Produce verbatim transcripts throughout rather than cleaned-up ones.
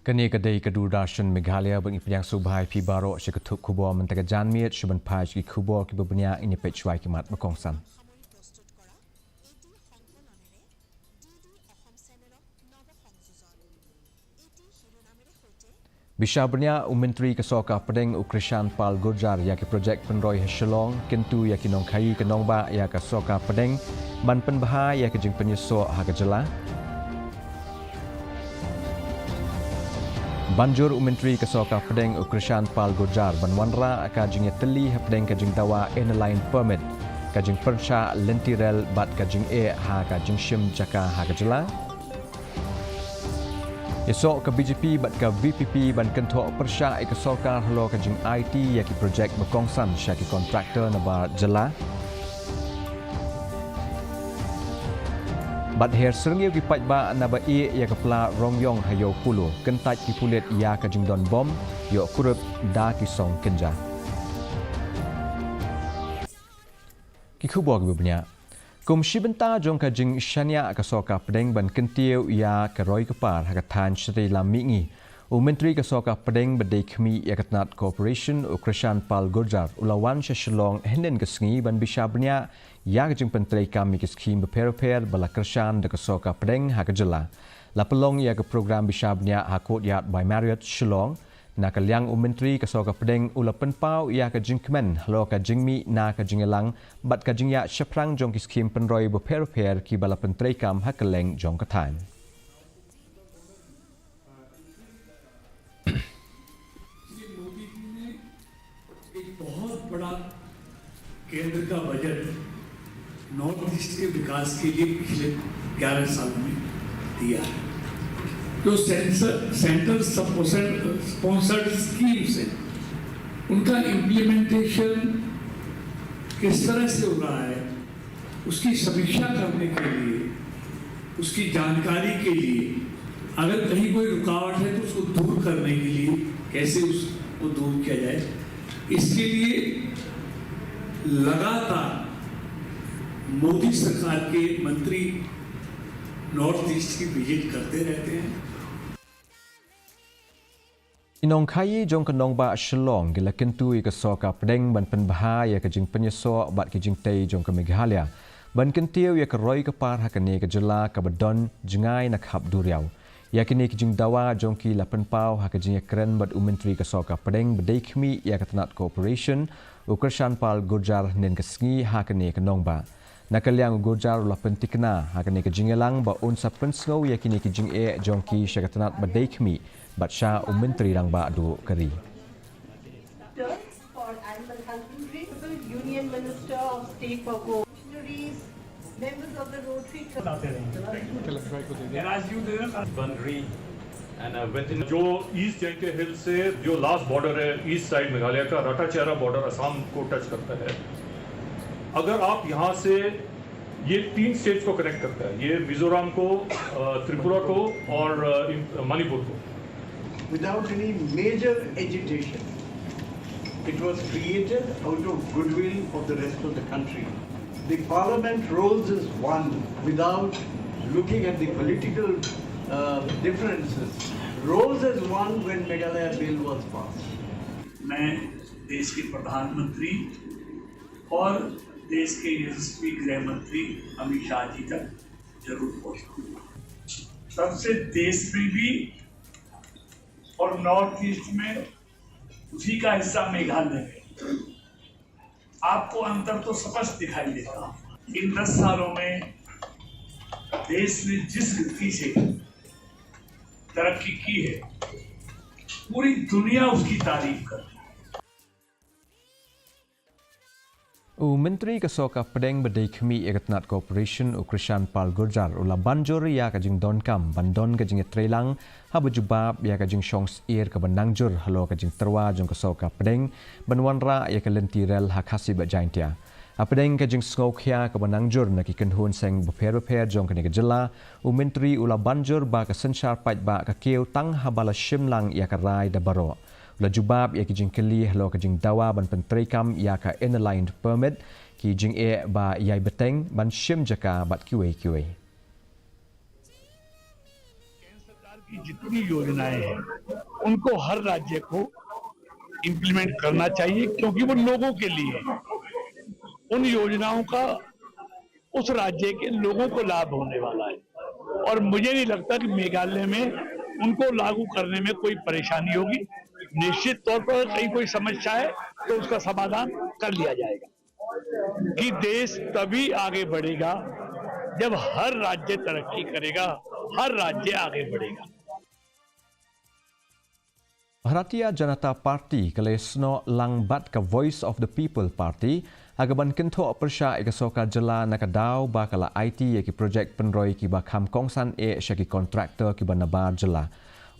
Kane ka dei ka Doordarshan Meghalaya, bad ngi pdiang sngewbha ïa phi baroh sha ka thup khubor mynta ka janmiet. Shu ban phai sha ki khubor kiba bniah, ngin ïa peit shuwa ïa ki mat ba kongsan. Bishar bniah u Myntri ka Sorkar Pdeng u Krishan Pal Gurjar ïa ki projek pynroi ha Shillong, kyntu ïa ki nongkhaïi ka nongbah ïa ka Sorkar Pdeng ban pynbha ïa ka jingpynïasoh ha ka jylla. Ban jur u Myntri ka Sorkar Pdeng u Krishan Pal Gurjar ban wanrah ka jingïatylli hapdeng ka jingdawa Inner Line Permit, ka jingpyrshah lynti rel bad ka jingeh ha ka jingshim jaka ha ka jylla. Ïasoh ka B J P bad ka V P P ban kynthoh pyrshah ïa ka sorkar halor ka jing-aiti ïa ki projek ba kongsan sha ki kontraktor na bar jylla. Bad her syrngiew ki paidbah naba ïeh ïa ka pla rong ïong ha Ïew Polo, kyntait ki pulit ïa ka jingdon bom, ïoh kurup da ki song kynja. Ki khubor kiba bniah. Kum shi bynta jong ka jingshaniah ka Sorkar Pdeng ban kyntiew ïa ka roi ka par ha ka thaiñ Shri Lam Mihngi, u Myntri ka Sorkar Pdeng ba dei khmih ïa ka tnat Corporation u Krishan Pal Gurjar u la wan sha Shillong hynnin ka sngi ban bishar bniah ïa ka jingpyntreikam ïa ki skhim bapher bapher ba la kyrshan da ka Sorkar Pdeng ha ka jylla. La pynlong ïa ka program bishar bniah ha Courtyard by Marriott Shillong. Na ka liang u Myntri ka Sorkar Pdeng u la pynpaw ïa ka jingkmen halor ka jingmih na ka jingïalang bad ka jingïaid shaphrang jong ki skhim pynroi bapher bapher kiba la pyntreikam ha kylleng jong ka thaiñ. एक बहुत बड़ा केंद्र का बजट नॉर्थ ईस्ट के विकास के लिए पिछले ग्यारह साल में दिया है। जो सेंसर सेंट्रल स्पॉन्सर्ड स्कीम्स हैं, उनका इम्प्लीमेंटेशन किस तरह से हो रहा है, उसकी समीक्षा करने के लिए, उसकी जानकारी के लिए, अगर कहीं कोई रुकावट है तो उसको दूर करने के लिए कैसे उसको दूर किया जाए, इसके लिए लगातार मोदी सरकार के मंत्री नॉर्थ ईस्ट की विजिट करते रहते हैं। Ki nongkhaïi jong ka nongbah Shillong ki la kyntu ïa ka Sorkar Pdeng ban pynbha ïa ka jingpynïasoh bad ki jingtei jong ka Meghalaya ban kyntiew ïa ka roi ka par ha kane ka jylla kaba don jngai na khap duriaw. Ïa kine ki jingdawa jong ki la pynpaw ha ka jingïakren bad u Myntri ka Sorkar Pdeng ba dei khmih ïa ka tnat Corporation u Krishan Pal Gurjar hynnin ka sngi ha kane ka nongbah. Na ka liang u Gurjar u la pyntikna ha kane ka jingïalang ba un sa pynsngew ïa kine ki jingeh jong ki sha ka tnat ba dei khmih bad sha u Myntri Rangbah Duh ka ri. Minister for Animal Husbandry, Union Minister of State for Cooperative Missionaries, members of the Rotary Club. बन रही and, uh, within जो ईस्ट जैंटिया हिल से जो लास्ट बॉर्डर है ईस्ट साइड मेघालय का, राटाचेरा बॉर्डर असम को टच करता है। अगर आप यहाँ से, ये तीन स्टेट्स को कनेक्ट करता है, ये मिजोरम को, अ, त्रिपुरा को और, अ, इन-, मणिपुर को। Without any major agitation. It was created out of goodwill of the rest of the country. The parliament rose as one without looking at the political, uh, differences. Rose as one when Meghalaya Bill was passed. मैं देश के प्रधानमंत्री और देश के यशस्वी गृह मंत्री अमित शाह जी तक जरूर पहुंचाऊंगा। तब से देश में भी और नॉर्थ ईस्ट में उसी का हिस्सा मेघालय में आपको अंतर तो स्पष्ट दिखाई देता। इन दस सालों में देश ने जिस गति से तरक्की की है, पूरी दुनिया उसकी तारीफ करती है। U Myntri ka Sorkar Pdeng ba dei khmih ïa ka tnat Corporation u Krishan Pal Gurjar u la ban jur ïa ka jingdonkam ban don ka jingïatreilang haba jubab ïa ka jingshong syier kaba nang jur halor ka jingtyrwa jong ka Sorkar Pdeng ban wanrah ïa ka lynti rel ha Khasi bad Jaintia. Hapdeng ka jingsngewkhia kaba nang jur na ki kynhun seng bapher bapher jong kane ka jylla, u Myntri u la ban jur ba ka synshar paidbah ka kiew tang haba la shim lang ïa ka rai da baroh. U la jubab ïa ki jingkylli halor ka jingdawa ban pyntreikam ïa ka Inner Line Permit, ki jingeh ba ïai bteng ban shim jaka bad kiwei kiwei. जितनी योजनाएं हैं, उनको हर राज्य को इम्प्लीमेंट करना चाहिए, क्योंकि वो लोगों के लिए है। उन योजनाओं का उस राज्य के लोगों को लाभ होने वाला है, और मुझे नहीं लगता कि मेघालय में उनको लागू करने में कोई परेशानी होगी। निश्चित तौर पर कहीं कोई समस्या है, तो उसका समाधान कर लिया जाएगा। कि देश तभी आगे बढ़ेगा, जब हर राज्य तरक्की करेगा, हर राज्य आगे बढ़ेगा। Bharatiya Janata Party ka la ïasnoh lang bad ka Voice of the People Party ha kaban kynthoh pyrshah ïa ka sorkar jylla na ka daw ba ka la aiti ïa ki projek pynroi kiba kham kongsan eh sha ki kontraktor kiba nabar jylla.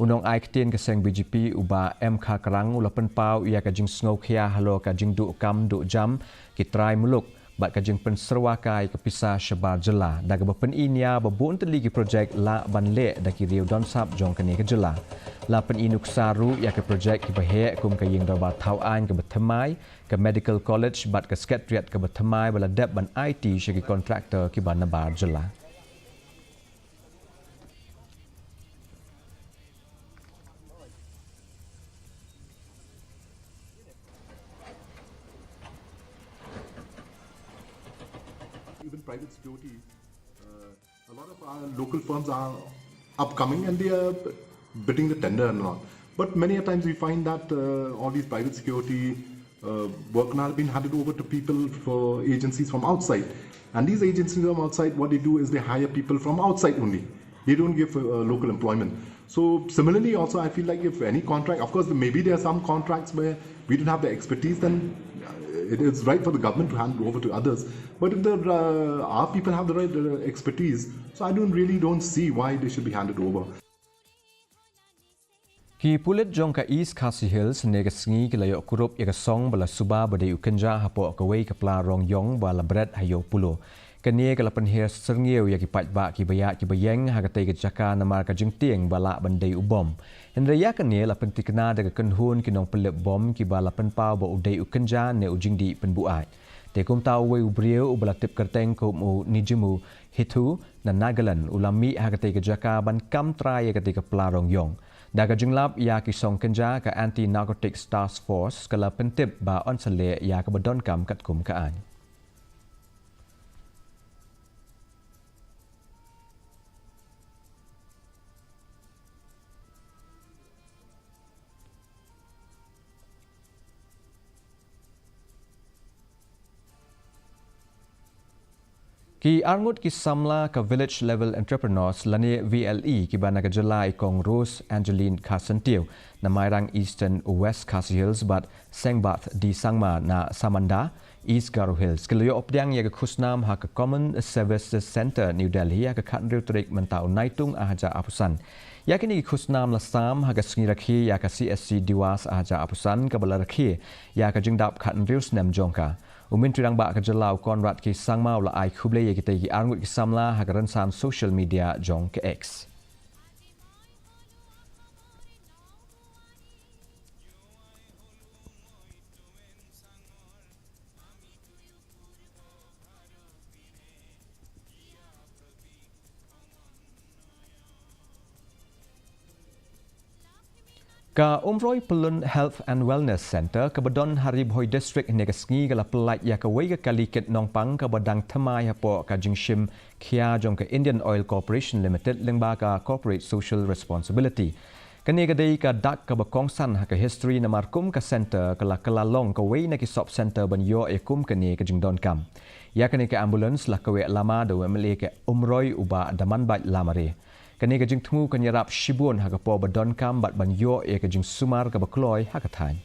U nongai ktien ka seng B J P u Bah M Kharkrang u la pynpaw ïa ka jingsngewkhia halor ka jingduh kam duh jam, ki trai muluk bad ka jingpynsyrwa kai ka pisa shabar jylla, da kaba pyni nia ba bun tylli ki projek lah ban leh da ki riew don sap jong kane ka jylla. La pyni nuksa ruh ïa ki projek kiba heh kum ka ïing dorbar thaw aiñ kaba thymmai, ka medical college bad ka secretariat kaba thymmai ba la dep ban aiti sha ki kontraktor kiba nabar jylla. Even private security, uh, a lot of our local firms are upcoming and they are bidding the tender and all. But many a times we find that, uh, all these private security, uh, work now have been handed over to people for agencies from outside. And these agencies from outside, what they do is they hire people from outside only. They don't give, uh, local employment. So similarly, also, I feel like if any contract, of course, maybe there are some contracts where we don't have the expertise, then, uh, it is right for the government to hand it over to others. But if the, uh, our people have the right, uh, expertise, so I don't really don't see why they should be handed over. Ki pulit jong ka East Khasi Hills ne ka sngi ki la ïoh kurup ïa ka song ba la suba ba dei u kynja hapoh kawei ka pla rong ïong ba la bret ha ïew Polo. Kane ka la pynher syrngiew ïa ki paidbah kiba ïaid kiba ïeng ha katei ka jaka namar ka jingtieng ba lah ban dei u bom. Hynrei ïa kane la pynthikna da ka kynhun ki nongpynlip bom kiba la pynpaw ba u dei u kynja ne u jingdih pynbuaid. Te kumta uwei u briew uba la tip kyrteng kum u Nijimu Hithu na Nagaland u la mih ha katei ka jaka ban kam trai ïa katei ka pla rong ïong. Da ka jinglap ïa ki song kynja, ka Anti Narcotics Task Force ka la pyntip ba yn sa leh ïa kaba donkam katkum ka aiñ. Ki arngut ki samla ka Village Level Entrepreneurs lane V L E kiba na ka jylla i Kong Rose Angeline Kharsyntiew na Mairang Eastern West Khasi Hills bad Sengbath D Sangma na Samanda East Garo Hills ki la ïoh pdiang ïa ka khusnam ha ka Common Services Centre, New Delhi ha ka khathynriew tarik mynta u Naitung arhajar arphew san. Ïa kine ki khusnam la sam ha ka sngi rakhe ïa ka C S C Diwas arhajar arphew san kaba la rakhe ïa ka jingdap khathynriew snem jong ka. U Myntri Rangbah ka jylla u Conrad K Sangma u la ai khublei ïa kitei ki arngut ki samla ha ka rynsan social media jong ka X. Ka Umroi Pyllun Health and Wellness Centre kaba don ha Ri Bhoi District hynne ka sngi ka la pyllait ïa kawei ka kali kit nongpang kaba dang thymmai hapoh ka jingshim khia jong ka Indian Oil Corporation Limited lyngba ka Corporate Social Responsibility. Kane ka dei ka dak kaba kongsan ha ka history namar kum ka centre ka la kylla long kawei na ki sub centre ban ïoh ïa kum kane ka jingdonkam. Ïa kane ka ambulance la kaweh lama da u M L A ka Umroi u Bah Damanbait Lamare. Kane ka jingthmu kan ïarap shibun ha ka por ba donkam bad ban ïoh ïa ka jingsumar kaba kloi ha ka thaiñ.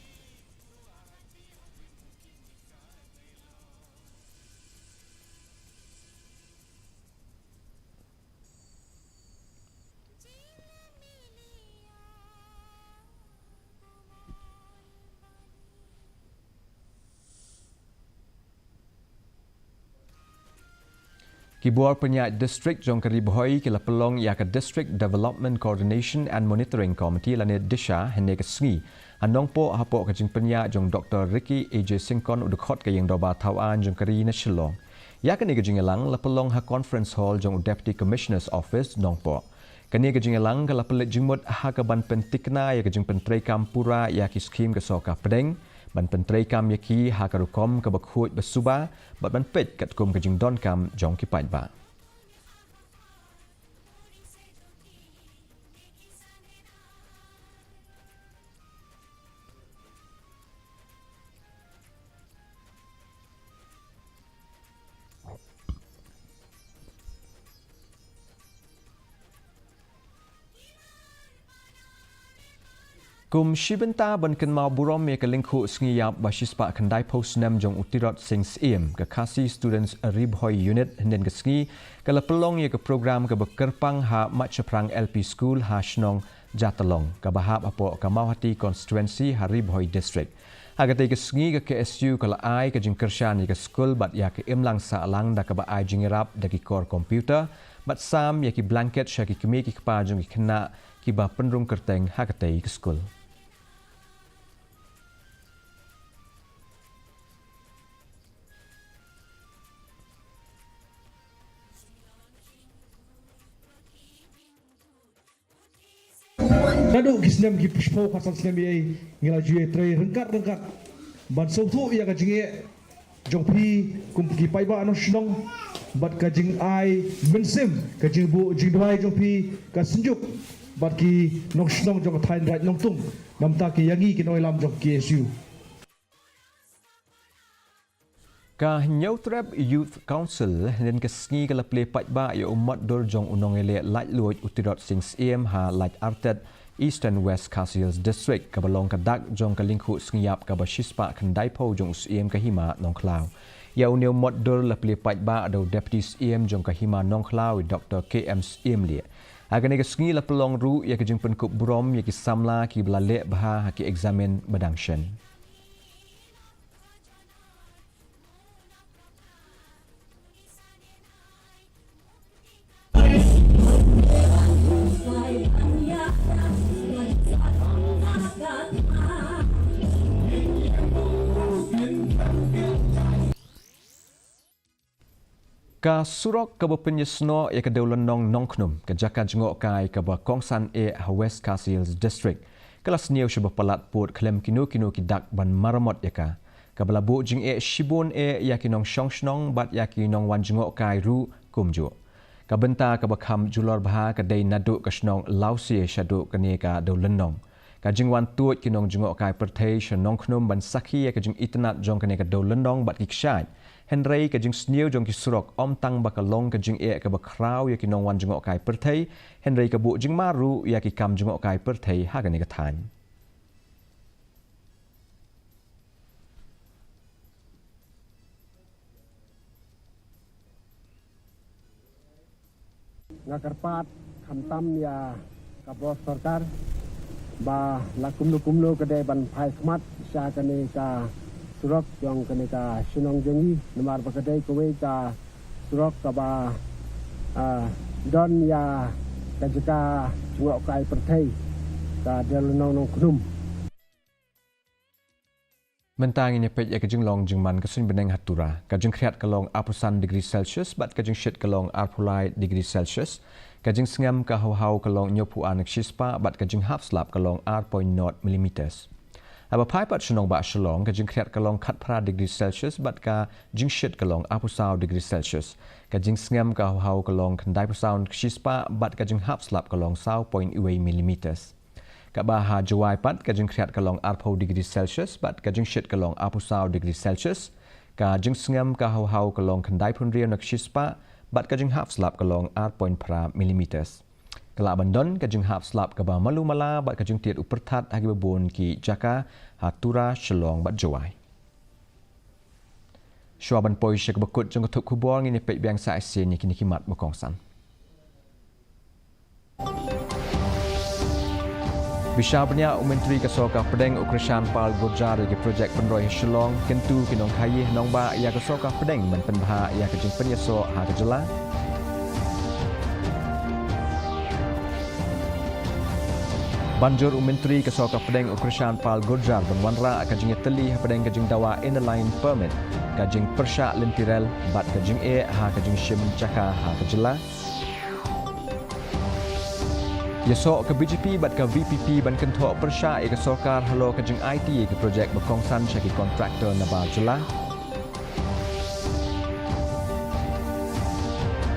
Ki bor pynïaid district jong ka Ri Bhoi ki la pynlong ïa ka District Development Coordination and Monitoring Committee lane DISHA hynne ka sngi ha Nongpoh hapoh ka jingpynïaid jong Doktor Ricky A J Syngkon u dkhot ka ïing dorbar thaw aiñ jong ka ri na Shillong. Ïa kane ka jingïalang la pynlong ha Conference Hall jong u Deputy Commissioner's Office Nongpoh. Kane ka jingïalang ka la pynleit jingmut ha kaban pyntikna ïa ka jingpyntreikam pura ïa ki skhim ka sorkar pdeng, ban pyntreikam ïa ki ha ka rukom kaba khuid ba suba, bad ban peit katkum ka jingdonkam jong ki paidbah. Kum shi bynta ban kynmaw burom ïa ka lyngkhuh sngi ïap ba shispah khyndaiphew snem jong u Tirot Sing Syiem, ka Khasi Students Ri Bhoi Unit, hynnin ka sngi ka la pynlong ïa ka program kaba kyrpang ha Machaphrang L P School ha shnong Jatalong, kaba hap hapoh ka Mawhati Constituency ha Ri Bhoi District. Ha katei ka sngi ka K S U ka la ai ka jingkyrshan ïa ka skul bad ïa ka imlang sahlang da kaba ai jingïarap da ki kor computer bad sam ïa ki blanket sha ki kmie ki kpa jong ki khynnah kiba pynrung kyrteng ha katei ka skul. Naduh ki snem ki shiphew khatsan snem ïa ngi la ju ïatrei ryngkat ryngkat ban sngewthuh ïa ka jingeh jong phi kum ki paidbah nongshong bad ka jingai mynsiem, ka jingbuh jingduwai jong phi ka Synjuk bad ki nongshong jong ka thaiñ Raid Nongtung, namta ki ïa ngi ki nongïalam jong K S U. Ka Hynñiewtrep Youth Council hynnin ka sngi ka la plie paidbah ïa u mot dur jong u nongïaleh laitluid u Tirot Sing Syiem ha Laitartet, Eastern West Khasi Hills District, kaba long ka dak jong ka lyngkhuh sngi ïap kaba shispah khyndaiphew jong u Syiem ka Hima Nongkhlaw. Ïa une u mot dur la plie paidbah da u Deputy Syiem jong ka Hima Nongkhlaw, i Doktor K M Syiemlieh. Ha kane ka sngi la pynlong ruh ïa ka jingpynkup burom ïa ki samla kiba la leh bha ha ki eksamin ba dang shen. Ka surok kaba pynïasnoh ïa ka Dewlynnong Nongkhnum, ka jaka jngohkai kaba kongsan eh ha West Khasi Hills District, ka la sniew shibun palat pud khlem kino kino ki dak ban maramot ïa ka, kaba la buh jingeh shibun eh ïa ki nongshong shnong bad ïa ki nongwan jngohkai ruh kumjuh. Ka bynta kaba kham julor bha ka dei naduh ka shnong Lawsie shaduh kane ka Dewlynnong. Ka jingwan tuid ki nongjngohkai pyrthei sha Nongkhnum ban sakhi ïa ka jingitynnad jong kane ka Dewlynnong bad ki kshaid. Hynrei ka jingsniew jong ki surok ym tang ba ka long ka jingeh kaba khraw ïa ki nongwan jngohkai pyrthei, hynrei ka buh jingmar ruh ïa ki kam jngohkai pyrthei ha kane ka thaiñ. Nga kyrpad khamtam ïa ka bor sorkar ba la kumno kumno ka dei ban phai khmat sha kane ka surok jong kane ka shnong jong ngi, namar ba ka dei kawei ka surok kaba, ah, don ïa ka jaka jngohkai pyrthei ka Dewlynnong Nongkhnum. Mynta ngin ïa peit ïa ka jinglong jingman ka suiñ bneng ha Tura. Ka jingkhriat ka long arphew san degree Celsius bad ka jingshit ka long arphew lai degree Celsius. Ka jingsngem ka hawhaw ka long hynñiewphew ar na ka shispah bad ka jinghap slap ka long ar point nought millimeters. Haba phai pat sha nongbah Shillong, ka jingkhriat ka long khatphra degree Celsius bad ka jingshit ka long arphew saw degree Celsius. Ka jingsngem ka hawhaw ka long khyndaiphew saw na ka shispah bad ka jinghap slap ka long saw point wei millimeters. Kaba ha Jowai pat, ka jingkhriat ka long arphew degree Celsius bad ka jingshit ka long arphew saw degree Celsius. Ka jingsngem ka hawhaw ka long khyndaiphew hynriew na ka shispah bad ka jinghap slap ka long ar point phra millimeters. Ka lah ban don ka jinghap slap kaba malu mala bad ka jingtied u pyrthat ha kiba bun ki jaka ha Tura, Shillong bad Jowai. Shuwa ban poi sha kaba kut jong ka thup khubor, ngin ïa peit biang sa shisien ïa kine ki mat ba kongsan. Bishar bniah u Myntri ka Sorkar Pdeng u Krishan Pal Gurjar ïa ki projek pynroi ha Shillong, kyntu ki nongkhaïi nongbah ïa ka Sorkar Pdeng ban pynbha ïa ka jingpynïasoh ha ka jylla. Ban jur u Myntri ka Sorkar Pdeng u Krishan Pal Gurjar ban wanrah ka jingïatylli hapdeng ka jingdawa Inner Line Permit, ka jingpyrshah lynti rel bad ka jingeh ha ka jingshim jaka ha ka jylla. Ïasoh ka B J P bad ka V P P ban kynthoh pyrshah ïa ka sorkar halor ka jingaiti ïa ki projek ba kongsan sha ki kontraktor na bar jylla.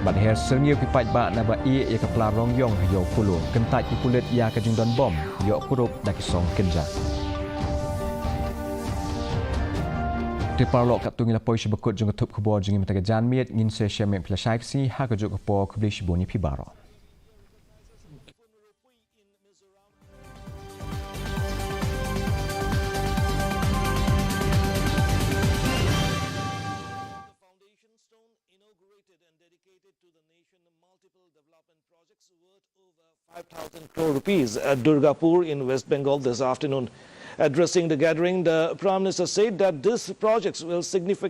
Bad her syrngiew ki paidbah naba ïeh ïa ka pla rong ïong ha Ïew Polo, kyntait ki pulit ïa ka jingdon bom, ïoh kurup da ki song kynja. Te paralok, katto ngi la poi sha ba kut jong ka thup khubor jong ngi mynta ka janmiet, ngin sa ïashem ïa phi lashai Khasi ha kajuh ka por. Khublei shibun ïa phi baroh. The foundation stone inaugurated and dedicated to the nation multiple development projects worth over five thousand crore rupees at Durgapur in West Bengal this afternoon. Addressing the gathering, the Prime Minister said that these projects will significantly